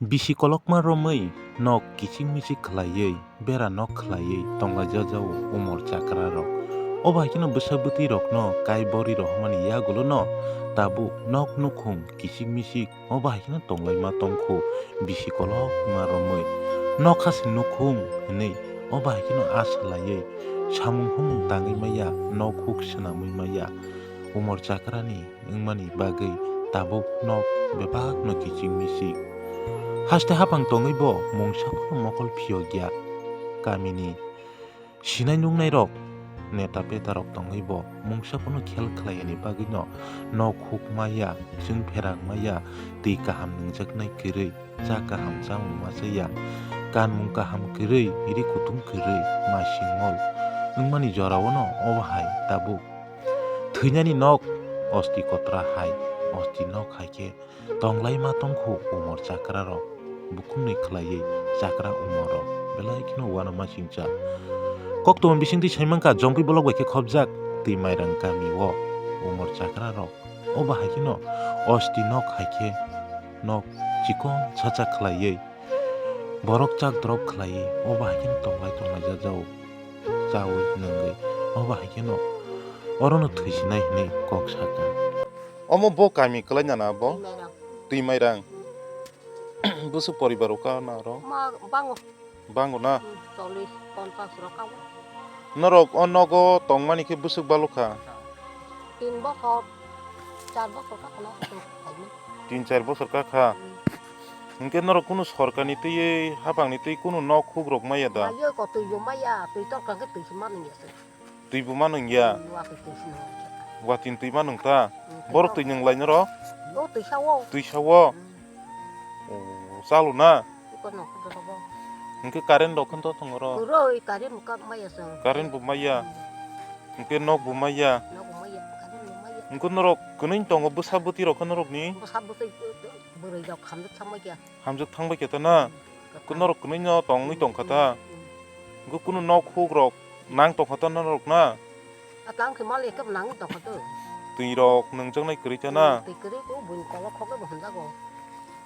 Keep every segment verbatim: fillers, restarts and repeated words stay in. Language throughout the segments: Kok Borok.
Bisi kolokma romwi nok kichik michik khlaiwi, bera nok khlaiwi tonglaijajao umor chakra rok. Obo hai kheno bwsa bwtwi rokno kai bori rohormani yagulo no tabuk nok nukhung kichik michik obo hai kheno tonglaima tongkhu bisi kolokma romwi. Nok hasi nukhung hinwi obo hai kheno asa laiwi samung humung tangwi maya, nok huk swnamwi maya. Umor chakrani wngmani bagwi tabuk nok bebakno kichik michik. Haste haphang tongwi bo mungsa phano mokol phiyokya. Kamini sinai nuknairok, neta petarok tongwi bo mungsa phano khel khlaiyani bagwino nok huk maya, chwng pherang maya, twi kaham nungjaknai kwrwi, cha kaham chamung machaya, kanmung kaham kwrwi, ri kutung kwrwi, masingmol wngmani joraono obo hai tabuk. Thwinani nok, osti kotra hai, osti nok hai khe tonglaima tongkhu umor chakrarok, bukhumni khlaiwi chakra umorrok belai kheno uanama singcha. Koktwma bisingtwi saimankha, Jongpui bolok bai khe khopjak twi Mairang kamio umor chakrarok. Obo hai kheno osti nok hai khe nok chikon sacha khlaiwi borok chak drop khlaiwi obo hai kheno tonglai tonglai jajao. Chawi nungwi obo hai kheno orono thwisinai hinwi kok sakha. Omo bo kami kwlai nana bo? Twi Mairang. Twi Mairang. Bwswk poribar o ka na oro? Ma bango. Bango na? Hmm, chollish, ponchash rok ka o. Norok o nogo tongmani khe bwswk balukha? Tin bochor, char bochor ka khwna khaini. Tin char bochor ka kha? Hmm. Hinkhe norok kunu sorkarni twiwi, haphangni twi kunu nok huk rok maya da? Maya ko, twi bo maya, twi torkha khe twi se manwi ya se. Twi bo ma nung ya? Hmm, watwi twi se nung ya. Watwi twi ma nung ta? Hmm, twi borok twi nung lai norok? Bo twi sa o. Twi sa o? Hmm. Oh, chalo na? Iko nok ko bo. Hinkhe current rok khan to thang oro? Kwrwi, current bo ka maya se. Current bo maya? Hmm. Hinkhe nok bo maya? Nok bo maya, current bo maya. Hinkhe norok kwnwi tongo bwsa bwtwi rok khe norokni? Bwsa bwtwi bwrwi rok hamjak thangma khe. Hamjak thangbai khe ta na? Hmm. Khe norok kwnwi no tongwi tongkha ta? Hmm. Hinkhe kunu nok huk rok nang tongkha ta norok na? A tang khe mali khe nang tongkha to. Twi rok nungjaknai kwrwi ta na? Hmm, twi kwrwi ko buini kolok khok bo hamjago.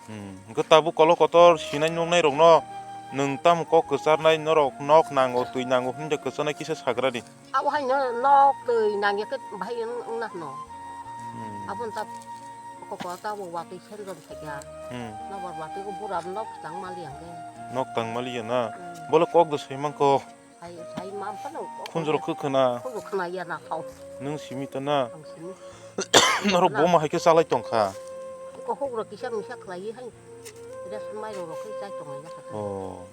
Hmm. Hinkhe tabuk kolok kotor sinai nuknai rokno nwng tamo kok kwcharnai norok nok nango twi nango hinwi kwcharnai kisa sagra di. Abo haino nok twi nangya khe bahai wng-, wngna hwno. Hmm. Aboni ta koko ta bo watwi senjon thakya. Hmm. Nobar watwi ko bura nok tang mali ang khe. Nok tang mali ya na? Hmm. Bole kok do sai mangko. Sai, sai ma phano kok khunjuro ya. Khwkhwna. Khunjuro khwna ya na thau. Nwng simi ta na? Ang simi. Norok bo ma hai khe chalai tongkha? Ko huk rok kisa misa khlai hai. Ration mai rok rok khe chai tonglai ya kha. Oh.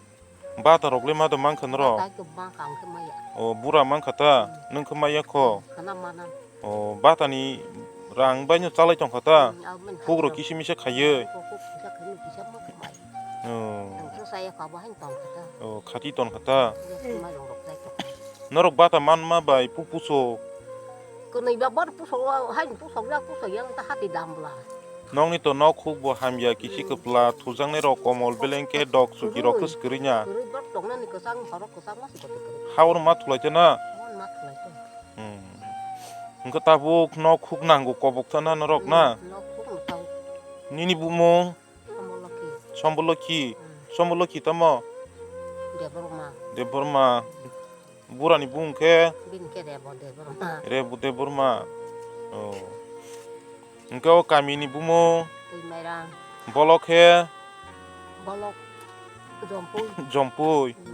Bata rok le ma do mankha norok? Bata khe mankha, ang khe maya. O, bura mankha ta? Hmm. Nwng khe maya kho? Khana mana. O, bata ni rang bai no chalai tongkha ta? Hmm, abo mani huk rok hai kisa misa khaiwi? Huk rok kisa khaini kisa ma khe maya. O. Ang khe saya kha bo hai tongkha ta. O, khati tongkha ta? Yes, mai rok rok chai tongkha. Norok bata manma bai pu puso? Kwnwi ba bor puso, hai puso ya, puso yang ta hati dam bla. Nokni to nok huk bo hamya, kichi kwpla, thujaknai rok komol, belengke, dok, sugi rok kwrwi, kwswk kwrwi na. Kwrwi bor tongnani kwchang, borok kwchang ma se kotor kwrwi. Ha oro ma thulai te na? Mon ma thulai te. Hmm. Hwnkhe tabuk nok huk nango kobok thana norok na? Hmm, nok huk no tau. Nini bumung? Sombolokhi. Sombolokhi? Hmm. Sombolokhi tamo? Debbarma. Debbarma. Burani bumung khe? Bini khe Rebo Debbarma. Rebo Debbarma. Oh. Hwnkhe o kamini bumung? Twi Mairang. Bolok khe? Bolok Jompui. Jompui. Hmm.